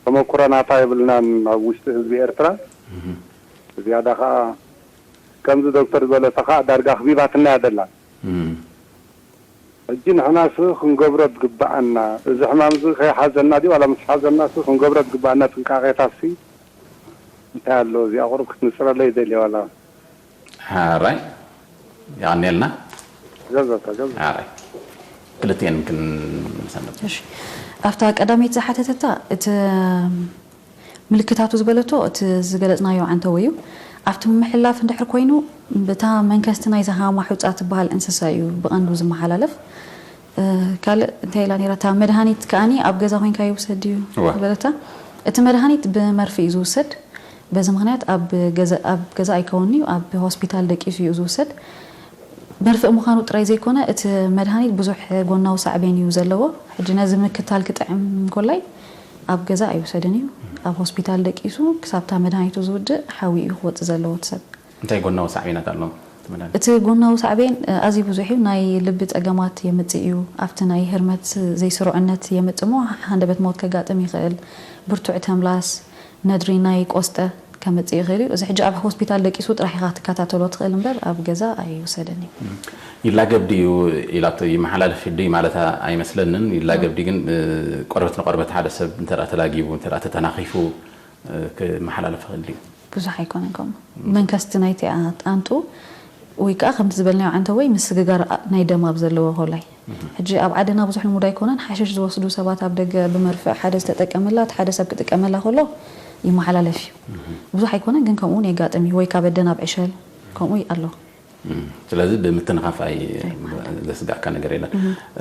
ተመኩሮ ናታ የብልናን ኣብ ውሽጢ ህዝቢ ኤርትራ። ዝያዳ ከዓ ከምዚ ዶክተር ዝበለቶ ከዓ ዳርጋ ክቢባትና እያ ዘላ። ሕጂ ንሕናስ ክንገብሮ ዝግበኣና እዚ ሕማም እዚ ከይሓዘና ድዩ ዋላ ምስ ሓዘናስ ክንገብሮ ዝግበኣና ጥንቃቄታሲ እንታይ ኣሎ? እዚኣ ቁሩብ ክትንፅረለይ ይደልየ ዋላ ሓራይ የቐንየልና። ገዘታ ገዘ ሓራይ ክልቲኤን ክንሰንብ። እሺ፣ ኣብታ ቀዳመይቲ ዝሓተተታ እቲ ምልክታቱ ዝበለቶ እቲ ዝገለጽናዮ ዓንተወ እዩ። ኣብቲ ምምሕልላፍ እንድሕር ኮይኑ ብታ መንከስቲ ናይ ዝሃማ ሑጻ ትበሃል እንስሳ እዩ ብቐንዱ ዝመሓላለፍ። እ፣ ካልእ እንታይ ኢላ ነይራ? እታ መድሃኒት ከኣኒ ኣብ ገዛ ኮይንካ ይውሰድ ድዩ እዋ። ዝበለታ? እቲ መድሃኒት ብመርፊ እዩ ዝውሰድ። በዚ ምኽንያት ኣብ ገዛ፣ ኣብ ገዛ ኣይከውን እዩ፣ ኣብ ሆስፒታል ደቂሱ እዩ ዝውሰድ። መርፍእ ምዃኑ ጥራይ ዘይኮነ እቲ መድሃኒት ብዙሕ ጎናዊ ሳዕቤን እዩ ዘለዎ። ሕጂ ነዚ ምክታል ክጥዕም እንኮላይ ኣብ ገዛ ኣይውሰድን እዩ። ኣብ ሆስፒታል ደቂሱ ክሳብታ መድሃኒቱ ዝውድእ ሓዊ እዩ ክወጽእ ዘለዎ እቲ ሰብ። እንታይ ጎናዊ ሳዕቤናት ኣለዎም እቲ መድሃኒት? እቲ ጎናዊ ሳዕቤን እ፣ ኣዝዩ ብዙሕ እዩ። ናይ ልቢ ጸገማት የምጽእ እዩ። ኣብቲ ናይ ህርመት ዘይስሩዕነት የምጽእ እሞ ሃንደበት ሞት ከጋጥም ይኽእል። ብርቱዕ ተምላስ፣ ነድሪ ናይ ቆስጠ ከመጽእ ይኽእል እዩ። እዚ ሕጂ ኣብ ሆስፒታል ደቂሱ ጥራሕ ኢኻ ክትከታተሎ ትኽእል እምበር ኣብ ገዛ ኣይውሰድን እዩ። ይላገብ ድዩ ኢላቶ፣ ይመሓላለፍ ድዩ ማለት ኣይመስለንን። ይላገብ ድዩ ግን፣ እ፣ ቆርበት ንቆርበት ሓደ ሰብ እንተ ተላጊቡ፣ እንተ ተተናኺፉ፣ እ፣ ክመሓላለፍ ይኽእል ድዩ? ብዙሕ ኣይኮነን ከምኡ። መንከስቲ ናይቲ ኣንጡ ወይ ከዓ ከምቲ ዝበልናዮ ዓንተ ወይ ምስግጋር ናይ ደም ኣብ ዘለዎ ኮላይ። ሕጂ ኣብ ዓድና ብዙሕ ልሙድ ኣይኮነን። ሓሽሽ ዝወስዱ ሰባት ኣብ ደገ ብመርፍእ ሓደ ዝተጠቀመላ እቲ ሓደ ሰብ ክጥቀመላ ከሎ ይመሓላለፍ እዩ። ብዙሕ ኣይኮነን ግን ከምኡ እውን የጋጥም እዩ። ወይ ካብ ኣደ ናብ ዕሸል ከምኡ ኣሎ። እም፣ ስለዚ ብምትንኻፍ ኣይ ዘስጋእካ ነገር የለን።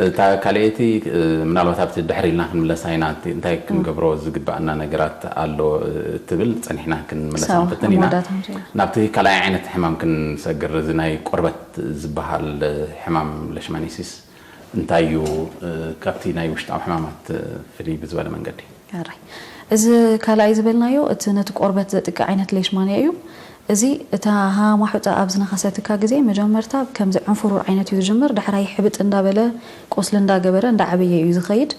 እታ ካልኣይቲ፣ እ፣ ምናልባት ኣብቲ ድሕር ኢልና ክንምለሳ ኢና፣ እቲ እንታይ ክንገብሮ ዝግባኣና ነገራት ኣሎ፣ እ፣ እትብል ጸኒሕና ክንምለሳ ንፈትን ኢና። ናብቲ ካልኣይ ዓይነት ሕማም ክንሰግር፣ እዚ ናይ ቆርበት ዝበሃል ሕማም ለሽማኒሲስ እንታይ እዩ? እ፣ ካብቲ ናይ ውሽጣዊ ሕማማት፣ እ፣ ፍልይ ብዝበለ መንገዲ። ኣራይ። እዚ ካልኣይ ዝበልናዮ እቲ ነቲ ቆርበት ዘጥቅዕ ዓይነት ሌሽማንያ እዩ። እዚ እታ ሃማሑጣ ኣብ ዝነኸሰትካ ግዜ መጀመርታ ከምዚ ዕንፍሩር ዓይነት እዩ ዝጅምር፣ ዳሕራይ ሕብጥ እንዳበለ ቁስሊ እንዳገበረ እንዳዓበየ እዩ ዝኸይድ።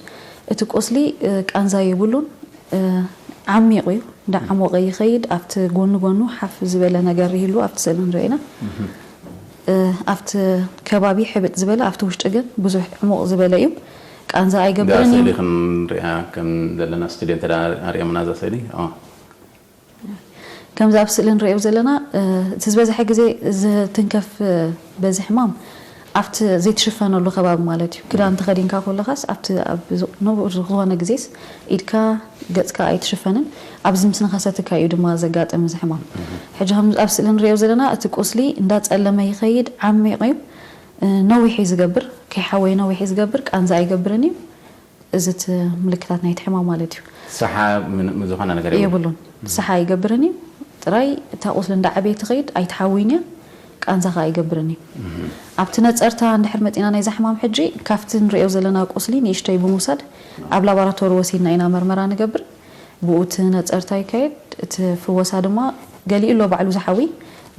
እቲ ቁስሊ እ፣ ቃንዛ የብሉን፣ እ፣ ዓሚቕ እዩ፣ እንዳዓሞቐ ይኸይድ። ኣብቲ ጎኒ ጎኑ ሓፍ ዝበለ ነገር ይህሉ ኣብቲ ስእሊ ንሪኦ ኢና። እ፣ ኣብቲ ከባቢ ሕብጥ ዝበለ ኣብቲ ውሽጢ ግን ብዙሕ ዕሙቕ ዝበለ እዩ። ቃንዛ እዛ ኣይገብርን ስእሊ እዩ። ክንሪኣ ከም ዘለና ስቱድዮ እንተ ኣርኦምና እዛ ስእሊ ኦ። ከምዚ ኣብ ስእሊ ንሪኦ ዘለና እ፣ እቲ ዝበዝሐ ግዜ ዝትንከፍ እ፣ በዚ ሕማም ኣብቲ ዘይትሽፈነሉ ከባቢ ማለት እዩ። ክዳን ተኸዲንካ ከለኻስ ኣብቲ ኣብ ዝ- ንቡር ዝኾነ ግዜስ ኢድካ ገጽካ ኣይትሽፈንን። ኣብዚ ምስ ነኸሰትካ እዩ ድማ ዘጋጥም እዚ ሕማም። ሕጂ ከም ኣብ ስእሊ ንሪኦ ዘለና እቲ ቁስሊ እንዳጸለመ ይኸይድ፣ ዓሚቕ እዩ፣ እ፣ ነዊሕ እዩ ዝገብር፣ ከይሓወየ ነዊሕ እዩ ዝገብር፣ ቃንዛ ኣይገብርን እዩ። እዚ እቲ ምልክታት ናይቲ ሕማም ማለት እዩ። ሳሓ ምን ዝኾነ ነገር የብሉን። የብሉን። ሳሓ ኣይገብርን እዩ። ጥራይ እታ ቁስሊ እንዳዓበየ ትኸይድ ኣይትሓውይን እያ። ቃንዛ ኸኣ ኣይገብርን እዩ። ኣብቲ ነጸርታ እንድሕር መጺና ናይዛ ሕማም ሕጂ ካብቲ ንሪኦ ዘለና ቁስሊ ንእሽተይ ብምውሳድ ኣብ ላቦራቶሪ ወሲድና ኢና መርመራ ንገብር። ብኡ እቲ ነጸርታ ይካየድ። እቲ ፍወሳ ድማ ገሊኡ ኣሎ ባዕሉ ዝሓዊ።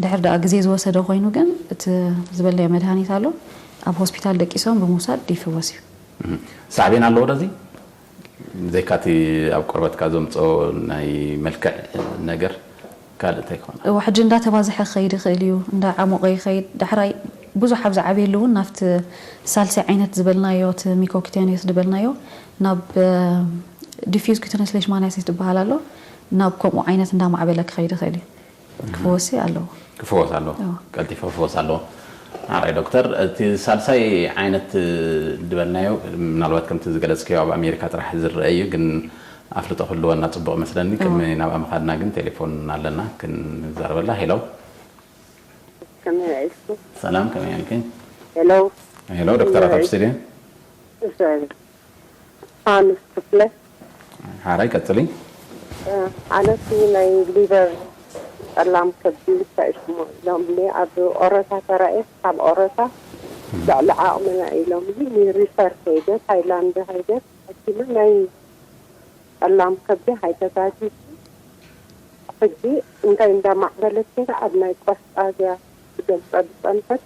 ድሕር ደኣ ግዜ ዝወሰደ ኮይኑ ግን እቲ ዝበልናዮ መድሃኒት ኣሎ። ኣብ ሆስፒታል ደቂሶም ብምውሳድ ይፍወስ እዩ። እህ። ሳዕቤን ኣለዎ ዶ እዚ? ብዘይካቲ ኣብ ቆርበትካ ዘምጽኦ ናይ መልክዕ ነገር ካልእ እንታይ ክኾን? እወ፣ ሕጂ እንዳተባዝሐ ክኸይድ ይኽእል እዩ፣ እንዳዓሞቐ ይኸይድ። ዳሕራይ ብዙሕ ኣብ ዝዓበየሉ እውን ናብቲ ሳልሳይ ዓይነት ዝበልናዮ፣ እቲ ሚኮክቲያኒስ ዝበልናዮ፣ ናብ፣ እ፣ ዲፊዩዝ ኩተነስ ሌሽማንያሲስ ዝበሃል ኣሎ፣ ናብ ከምኡ ዓይነት እንዳማዕበለ ክኸይድ ይኽእል እዩ። ክፍወስ ኣለዎ። ክፍወስ ኣለዎ። ቀልጢፉ ክፍወስ ኣለዎ። ሓራይ ዶክተር፣ እቲ ሳልሳይ ዓይነት ዝበልናዮ ምናልባት ከምቲ ዝገለጽክዮ ኣብ ኣሜሪካ ጥራሕ ዝረአ እዩ፣ ግን ኣፍልጦ ክህልወና ጽቡቕ መስለኒ። ቅድሚ ናብኣ ምኻድና ግን ቴሌፎን ኣለና ክንዛረበላ። ሄሎ። ከመይ ውዒልኩም? ሰላም፣ ከመይ ውዒልኪ? ሄሎ። ሄሎ፣ ዶክተራት ኣብ ስቱድዮ። ዮሃንስ ክፍለ። ሓራይ ቀጽሊ። ኣነሲ ናይ ሊቨር ጸላም ከብዲ እንታይ ሽሙ ኢሎምኒ ኣብ ኦሮታ ተራእየ፣ ካብ ኦሮታ ልዕሊ ዓቕምና ኢሎምኒ ሪፈር ከይደ፣ ታይላንድ ከይደ፣ ሓኪመ ናይ ጸላም ከብዲ ኣይተጋጊ። ሕጂ እንታይ እንዳማዕበለት ከይዳ ኣብ ናይ ቆስጣ እዚኣ ትገልጸ ዝጸንሐት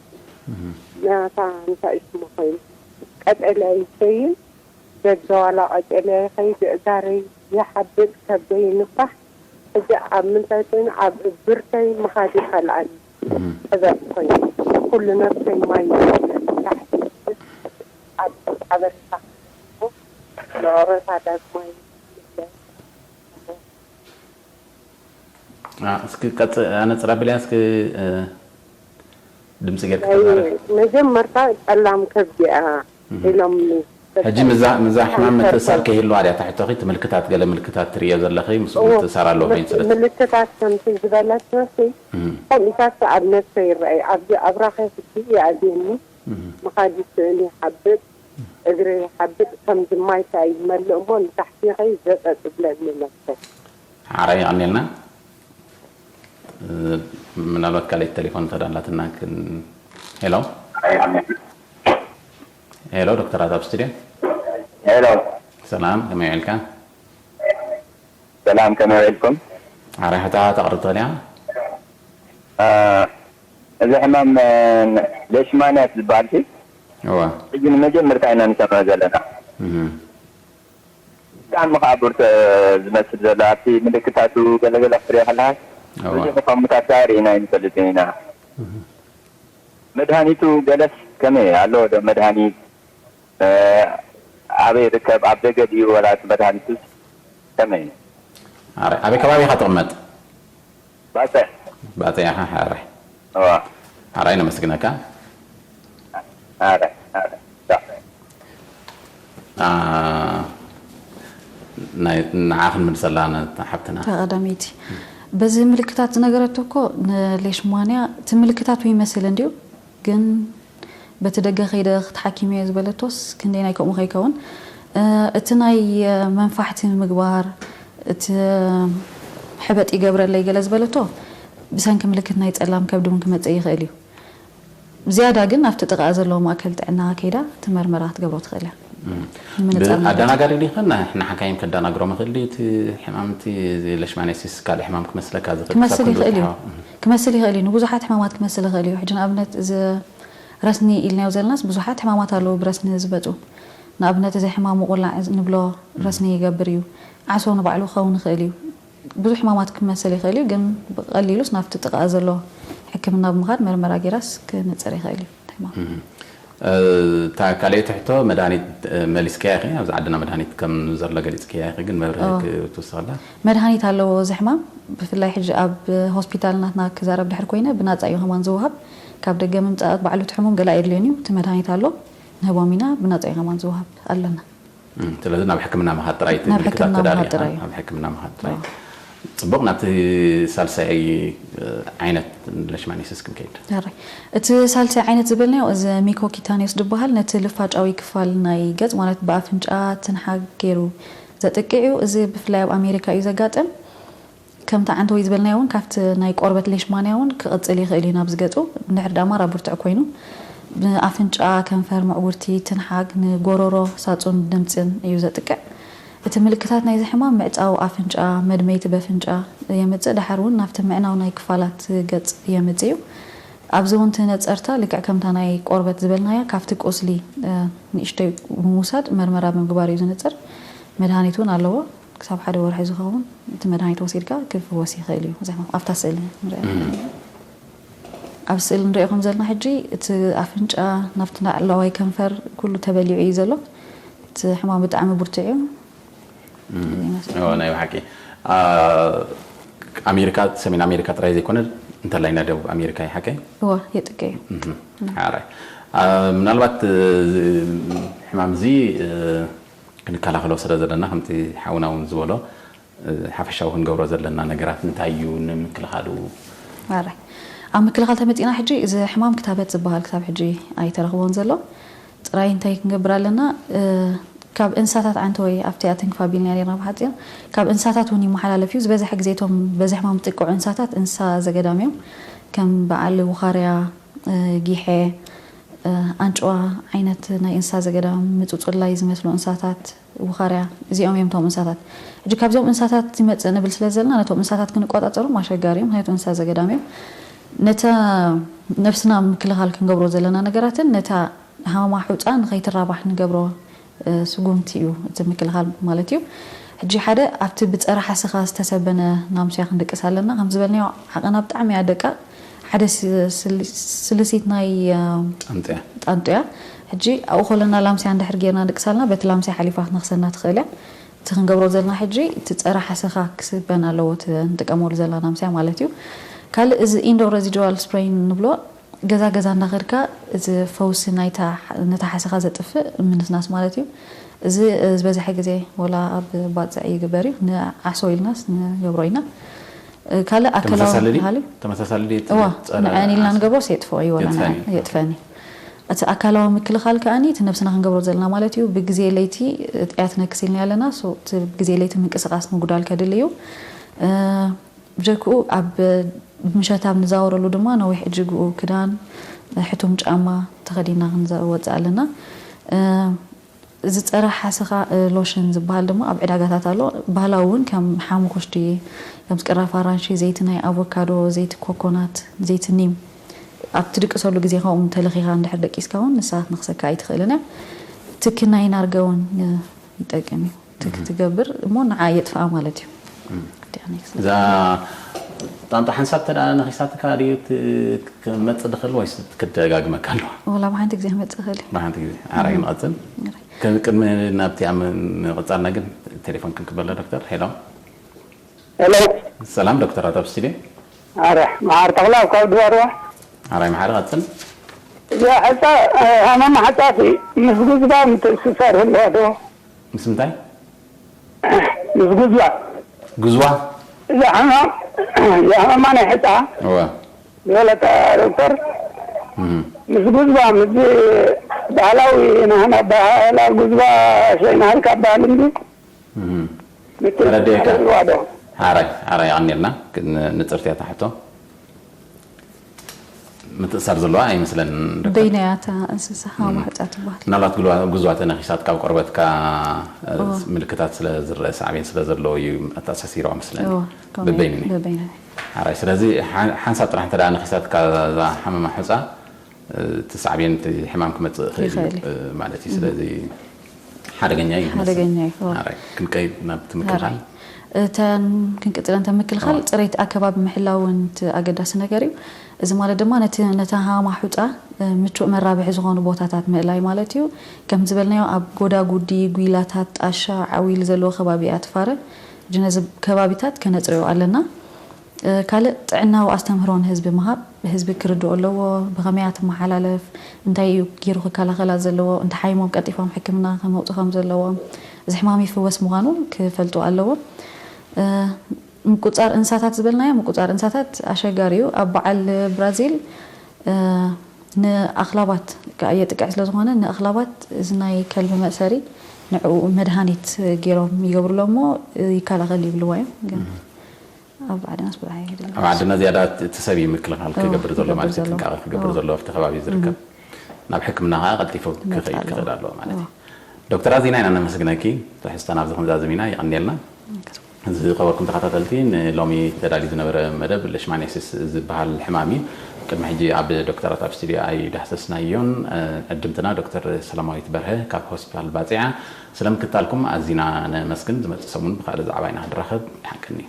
ናታ እንታይ ሽሙ ኮይኑ ቀጠልያ ይሸይን ደገ ዋላ ቀጠልያ ይኸይድ፣ እጋረይ ይሓብጥ፣ ከብደይ ይንፋሕ። ሕጂ ኣብ ምንታይ ኮይኑ ኣብ እብርተይ ምኻድ ይኸልኣኒ። ሕበጥ ኮይኑ ኩሉ ነብሰይ ማይ ይብለኒ፣ ታሕቲ ይብለኒ። ኣብ ሓበሬታ ንኦሮታ ዳግማይ ይብለኒ። እስኪ ቀጽ ኣነጽር ኣቢልያ እስኪ ድምጺ ጌርካ ተዛረብ። መጀመርታ ጸላም ከብዲ እያ ኢሎምኒ። ሕጂ ምዛ ምዛ ሕማም ምትእሳር ከይህልዋ ድያ ታሕቶኺ እቲ ምልክታት ገለ ምልክታት ትርእዮ ዘለኺ ምስኡ ምትእሳር ኣለዎ ኮይኑ ስለዚ ምልክታት ከምቲ ዝበለትወሲ ከምኡታት ኣብ ነብሰ ይረኣይ ኣብዚ ኣብራኸ ሕጂ ይኣዝየኒ ምኻድ ይስእን ይሓብጥ እግረ ይሓብጥ ከምዚ ማይ ከኣ ይመልእ እሞ ንታሕቲ ኸይ ዘጠጥ ብለኒ ነብሰ። ሓራይ የቐንየልና። ምናልባት ካልኣይቲ ቴሌፎን እንተ ኣላትና ክን ሄሎ ሄሎ ዶክተራት ኣብ ስቱድዮ ሄሎ ሰላም ከመይ ውዒልካ ሰላም ከመይ ውዒልኩም ኣራሕታ ተቕርብ ትኽእል እያ እዚ ሕማም ሌሽማንያ ዝበሃል ሲ እዋ ሕጂ ንመጀመርታ ኢና ንሰምዖ ዘለና ብጣዕሚ ከዓ ብርቱዕ ዝመስል ዘሎ ኣብቲ ምልክታቱ ገለገለ ክትሪኦ ከለካ ብዙሕ እኳ ምታታ ርኢና ኣይንፈልጥን ኢና። መድሃኒቱ ገለስ ከመይ ኣሎ ዶ መድሃኒት? ኣበይ ይርከብ? ኣብ ደገ ድዩ ወላ እቲ መድሃኒቱስ ከመይ? ኣበይ ከባቢ ኢኻ ትቕመጥ? ባጽዕ። ባጽዕ ኢኻ። ሓራይ እዋ ሓራይ ነመስግነካ። ኣረ ኣረ ንዓ ክንምልሰላ ነታ ሓብትና። ቀዳመይቲ በዚ ምልክታት ዝነገረቶ እኮ ንሌሽማንያ እቲ ምልክታት ይመስል እንድዩ፣ ግን በቲ ደገ ከይደ ክትሓኪም እየ ዝበለቶስ ክንደይ ናይ ከምኡ ከይከውን እቲ ናይ መንፋሕቲ ምግባር እቲ ሕበጥ ይገብረለይ ገለ ዝበለቶ ብሰንኪ ምልክት ናይ ጸላም ከብዲ እውን ክመጽእ ይኽእል እዩ። ዝያዳ ግን ኣብቲ ጥቓ ዘለዎ ማእከል ጥዕና ከይዳ እቲ መርመራ ክትገብሮ ትኽእል እያ። ንምንጻር ማለት እዩ። ኣደናጋሪ ዲኸ ንሓካይም ከዳናግሮ መኽእል ድዩ? እቲ ሕማም እቲ ሌሽማኒያሲስ ካልእ ሕማም ክመስለካ ዝኽእል ክሳብ ክመስል ክንዲ ይኽእል እዩ። ወጽሓ? ክመስል ይኽእል እዩ። ንብዙሓት ሕማማት ክመስል ይኽእል እዩ። ሕጂ ንኣብነት እዚ ረስኒ ኢልናዮ ዘለናስ ብዙሓት ሕማማት ኣለዉ ብረስኒ ዝመጹ። ንኣብነት እዚ ሕማም ምቑላዕ ረስኒ ይገብር እዩ። ዓሶ ንባዕሉ ክኸውን ይኽእል እዩ። ብዙሕ ሕማማት ክመሰል ይኽእል እዩ፣ ግን ብቐሊሉስ ናብቲ ጥቓ ዘሎ ሕክምና ብምኻድ መርመራ ጌራስ ክነጽር ይኽእል እዩ እቲ ሕማም። እታ ካልኣይቲ ሕቶ መድሃኒት መሊስካያ ኢኺ። ኣብዚ ዓድና መድሃኒት ከም ዘሎ ገሊጽካያ ኢኺ፣ ግን መብርሂ ክትውስኸላ? መድሃኒት ኣለዎ እዚ ሕማም። ብፍላይ ሕጂ ኣብ ሆስፒታል ናትና ክዛረብ ድሕር ኮይነ ብናጻ እዩ ከማን ዝወሃብ። ካብ ደገ ምምጻእ ባዕሉ እቲ ሕሙም ገለ ኣየድልዮን እዩ። እቲ መድሃኒት ኣሎ ንህቦም ኢና ብናጻ እዩ ከማን ዝወሃብ ኣለና። ስለዚ ናብ ሕክምና ምኻድ ጥራይ እቲ ናብ ምልክታት ሕክምና ተዳልዩ ምኻድ ጥራይ እዩ። ናብ ሕክምና ምኻድ ጥራይ። ጽቡቕ፣ ናብቲ ሳልሳይ ዓይነት ዓይነት ሌሽማኒያሲስ ክንከይድ። ሕራይ። እቲ ሳልሳይ ዓይነት ዝበልናዮ እዚ ሚኮኪታኒዮስ ዝበሃል ነቲ ልፋጫዊ ክፋል ናይ ገጽ ማለት ብኣፍንጫ ትንሓግ ገይሩ ዘጥቅዕ እዩ። እዚ ብፍላይ ኣብ ኣሜሪካ እዩ ዘጋጥም። ከምቲ ዓንተወይ ዝበልናዮ እውን ካብቲ ናይ ቆርበት ሌሽማንያ እውን ክቕጽል ይኽእል እዩ ናብ ዝገጹ እንድሕር ደኣ ማራ ብርቱዕ ኮይኑ ብኣፍንጫ፣ ከንፈር፣ ምዕጉርቲ፣ ትንሓግ፣ ንጎሮሮ፣ ሳጹን ድምጽን እዩ ዘጥቅዕ። እቲ ምልክታት ናይዚ ሕማም ምዕጻው ኣፍንጫ፣ መድመይቲ በፍንጫ የምጽእ፣ ደሓር እውን ናብቲ ምዕናው ናይ ክፋላት ገጽ የምጽእ እዩ። ኣብዚ እውን እቲ ነጸርታ ልክዕ ከምታ ናይ ቆርበት ዝበልናያ ካብቲ ቁስሊ ንእሽተይ ብምውሳድ መርመራ ብምግባር እዩ ዝንጽር። መድሃኒት እውን ኣለዎ። ክሳብ ሓደ ወርሒ ዝኸውን እቲ መድሃኒት ወሲድካ ክፍወስ ይኽእል እዩ። እዚ ሕማም ኣብታ ስእሊ ንሪኣ ዘለና። ኣብ ስእሊ ንሪኦ ከም ዘለና ሕጂ እቲ ኣፍንጫ ናብቲ ላዕለዋይ ከንፈር ኩሉ ተበሊዑ እዩ ዘሎ። እቲ ሕማም ብጣዕሚ ብርቱዕ እዩ። ናይ ብሓቂ ኣሜሪካ፣ ሰሜን ኣሜሪካ ጥራይ ዘይኮነ እንተላይ ናይ ደቡብ ኣሜሪካ እዩ ሓቀይ? እዋ የጥቅዕ እዩ። ሓራይ። ምናልባት ሕማም እዚ ክንከላኸሎ ስለ ዘለና ከምቲ ሓውና እውን ዝበሎ ሓፈሻዊ ክንገብሮ ዘለና ነገራት እንታይ እዩ ንምክልኻሉ? ኣራይ ኣብ ምክልኻል ተመፂና ሕጂ እዚ ሕማም ክታበት ዝበሃል ክሳብ ሕጂ ኣይተረኽቦን ዘሎ። ጥራይ እንታይ ክንገብር ኣለና? ካብ እንስሳታት ዓንተ ወይ ኣብቲ ኣተንክፋ ቢልና ኔርና ብሓፂር ካብ እንስሳታት እውን ይመሓላለፍ እዩ። ዝበዝሐ ግዜ እቶም በዚ ሕማም ዝጥቅዑ እንስሳታት እንስሳ ዘገዳም እዮም። ከም በዓል ውኻርያ፣ ጊሐ፣ ኣንጭዋ ዓይነት ናይ እንስሳ ዘገዳም፣ ምፁፁላይ ዝመስሉ እንስሳታት፣ ውኻርያ፣ እዚኦም እዮም እቶም እንስሳታት። ሕጂ ካብዚኦም እንስሳታት ይመፅእ ንብል ስለ ዘለና ነቶም እንስሳታት ክንቆፃፀሮም ኣሸጋሪ እዩ። ምክንያቱ እንስሳ ዘገዳም እዮም። ነታ ነብስና ምክልኻል ክንገብሮ ዘለና ነገራትን ነታ ሃማ ሑፃ ንኸይትራባሕ ንገብሮ ስጉምቲ እዩ እቲ ምክልኻል ማለት እዩ። ሕጂ ሓደ ኣብቲ ብፀረ ሓሰኻ ዝተሰበነ ናምስያ ክንድቅስ ኣለና። ከም ዝበልናዮ ዓቐና ብጣዕሚ እያ ደቃቕ። ሓደ ስልሲት ናይ ጣንጥያ ጣንጡ እያ። ሕጂ ኣብኡ ከለና ላምስያ እንድሕር ጌርና ንድቅስ ኣለና በቲ ላምስያ ሓሊፋ ክትነኽሰና ትኽእል እያ። እቲ ክንገብሮ ዘለና ሕጂ እቲ ፀረ ሓሰኻ ክስበን ኣለዎ እቲ ንጥቀመሉ ዘለና ናምስያ ማለት እዩ። ካልእ እዚ ኢንዶ ረዚድዋል ስፕሬይ ንብሎ ገዛ ገዛ እንዳኸድካ እዚ ፈውሲ ናይታ ነታ ሓሰኻ ዘጥፍእ ምንስናስ ማለት እዩ። እዚ ዝበዝሐ ግዜ ወላ ኣብ ባፅዕ ይግበር እዩ። ንዓሶ ኢልናስ ንገብሮ ኢና። ካልእ ኣካላዊ ተመሳሳሊ ድዩ? ምክልኻል እዩ። ተመሳሳሊ ድዩ እቲ እዋ ጸረ ንዕን ኢልና ዓሶ? ንገብሮስ የጥፍኦ እዩ ወላ የጥፈኒ። ንዕን የጥፈኒ። እቲ ኣካላዊ ምክልኻል ከኣኒ እቲ ነብስና ክንገብሮ ዘለና ማለት እዩ። ብግዜ ለይቲ ጥያ ትነክስ ኢልና ኣለና። ሶ እቲ ብግዜ ለይቲ ምንቅስቃስ ምጉዳል ከድሊ እዩ። እ፣ ብጀክኡ ኣብ ምሸት ኣብ ንዛወረሉ ድማ ነዊሕ እጅግኡ ክዳን ሕቱም ጫማ ተኸዲና ክንወፅእ ኣለና። እ፣ እዚ ፀረ ሓሰኻ ሎሽን ዝበሃል ድማ ኣብ ዕዳጋታት ኣሎ። ባህላዊ እውን ከም ሓሙኹሽቲ፣ ከም ቅራፍ ኣራንሺ፣ ዘይቲ ናይ ኣቮካዶ፣ ዘይቲ ኮኮናት፣ ዘይቲ ኒም ኣብ ትድቅሰሉ ግዜ ከምኡ ተለኺኻ እንድሕር ደቂስካ እውን ንሳ ክትነኽሰካ ኣይትኽእልን እያ። ትኪ ናይ ናርገ እውን ይጠቅም እዩ። ትኪ ትገብር እሞ ንዓ የጥፍኣ ማለት እዩ። እዛ ጣንጣ ሓንሳብ ተደኣ ነኺሳትካ ድዩ ት-፣ ክመጽእ ድኽእል ወይስ ክትደጋግመካ ኣለዋ? ወላ ብሓንቲ ግዜ ክመጽእ ይኽእል እዩ። ብሓንቲ ግዜ። ኣራይ ንቐጽል። ከም ቅድሚ ናብቲ ኣብ ምቕጻልና ግን ቴሌፎን ክንቅበል ዶ ዶክተር? ሄሎ። ሄሎ። ሰላም ዶክተር፣ ኣቶ ኣብ ስቱድዮ። ኣረ፣ መዓር ተኽላ ካብ ድባርዋ። ኣራይ መሓሪ ቀጽል። እዛ ሕፃ፣ ሃመማ ሕፃቲ ምስ ጉዝባ ምትእስሳር ህልዋ ዶ? ምስ ምንታይ? ምስ ጉዝባ። ጉዝዋ? እዛ ሕማም፣ እዛ ሕማማ ናይ ሕፃ እወ። ዝበለታ ዶክተር፣ እም። ምስ ጉዝባ፣ ምስ ባህላዊ ናህና ባህላ ጉዝባ ሸይናሃልካ ባህል እንዲ እም። ምትእስሳር ተረዲእካ። ህልዋ ዶ? ኣራይ፣ ኣራይ፣ የቐንየልና። ግን ንጽርቲ እያ ትሓቶ። ምትእሳር ዘለዋ ኣይመስለንን ዶክተር። በይና እያ እታ እንስሳ ሃማ ሕፃ ትበሃል። ምናልባት ጉልዋ-፣ ጉዝዋ ተነኺሳት ካብ ቆርበትካ፣ እ፣ ምልክታት ስለ ዝረአ ሳዕቤን ስለ ዘለዎ እዩ ኣተኣሳሲርዋ መስለኒ። እወ፣ ከምኡ እዩ። በበይኑ እዩ። በበይኑ እዩ። ኣራይ፣ ስለዚ ሓ-፣ ሓንሳብ ጥራሕ እንተ ደኣ ነኺሳትካ እዛ ሓመማ ሑጻ፣ እ፣ እቲ ሳዕቤን እቲ ሕማም ክመጽእ ይኽእል እዩ፣ ይኽእል እዩ። እ፣ ማለት እዩ። ስለዚ ሓደገኛ እዩ ይመስል። ሓደገኛ እዩ፣ እወ። ኣራይ፣ ክንቀይድ ናብቲ ምክልኻል። እተን ክንቅጽለን፣ እተን ምክልኻል እወ። ጽሬት ኣከባቢ ምሕላውን እቲ ኣገዳሲ ነገር እዩ። እዚ ማለት ድማ ነቲ፣ ነታ ሃማ ሑጻ፣ እ፣ ምቹእ መራብሒ ዝኾኑ ቦታታት ምእላይ ማለት እዩ። ከም ዝበልናዮ ኣብ ጎዳጉዲ፣ ጉይላታት፣ ጣሻ፣ ዓዊል ዘለዎ ከባቢ እያ ትፋረ። ሕጂ ነዚ ከባቢታት ከነጽርዮ ኣለና። እ፣ ካልእ ጥዕናዊ ኣስተምህሮ ንህዝቢ ምሃብ፣ ህዝቢ ክርድኦ ኣለዎ፣ ብኸመይ እያ ትመሓላለፍ፣ እንታይ እዩ ገይሩ ክከላኸላ ዘለዎ፣ እንተሓይሞም ቀልጢፎም ሕክምና ከመውፁ ከም ዘለዎም፣ እዚ ሕማም ይፍወስ ምዃኑ ክፈልጡ ኣለዎም። እ፣ ምቁፃር እንስሳታት ዝበልናዮ፣ ምቁፃር እንስሳታት ኣሸጋሪ እዩ። ኣብ በዓል ብራዚል፣ እ፣ ንኣኽላባት ከኣ የጥቅዕ ስለ ዝኾነ፣ ንኣኽላባት እዚ ናይ ከልቢ መእሰሪ ንዕኡ መድሃኒት ገይሮም ይገብሩሎም እሞ ይከላኸል ይብልዎ እዮም። ግን ኣብ ዓድናስ ብዙሕ ኣይግድን። ኣብ ዓድና ዝያዳ እቲ ሰብ እዩ ምክልኻል እዎ፣ ክገብር ዘሎ ማለት እዩ፣ ክገብር ዘሎ። ጥንቃቐ ክገብር እዎ። ዘለዎ ኣብቲ ከባቢ ዝርከብ። ናብ ሕክምና ከዓ ቀልጢፉ ክመጽእ ክኸይድ ኣለዎ። ክኽእል ኣለዎ ማለት እዩ። እዎ። ዶክተር ኣዚና ኢና ነመስግነኪ፣ ትሕዝቶና ኣብዚ ክንዛዝም ኢና፣ የቐንየልና። ዝኸበርኩም ተኸታተልቲ፣ ንሎሚ ተዳልዩ ዝነበረ መደብ ሌሽማኒያሲስ ዝበሃል ሕማም እዩ። ቅድሚ ሕጂ ኣብ ዶክተራት ኣብ ስቱዲዮ ኣይዳህሰስናዮን። ዕድምትና ዶክተር ሰላማዊት በርሀ ካብ ሆስፒታል ባጽዕ እያ። ስለ ምክትታልኩም ኣዚና ነመስግን። ዝመጽእ ሰሙን ብኻልእ ዛዕባ ኢና ክንራኸብ። ይሓቀኒ።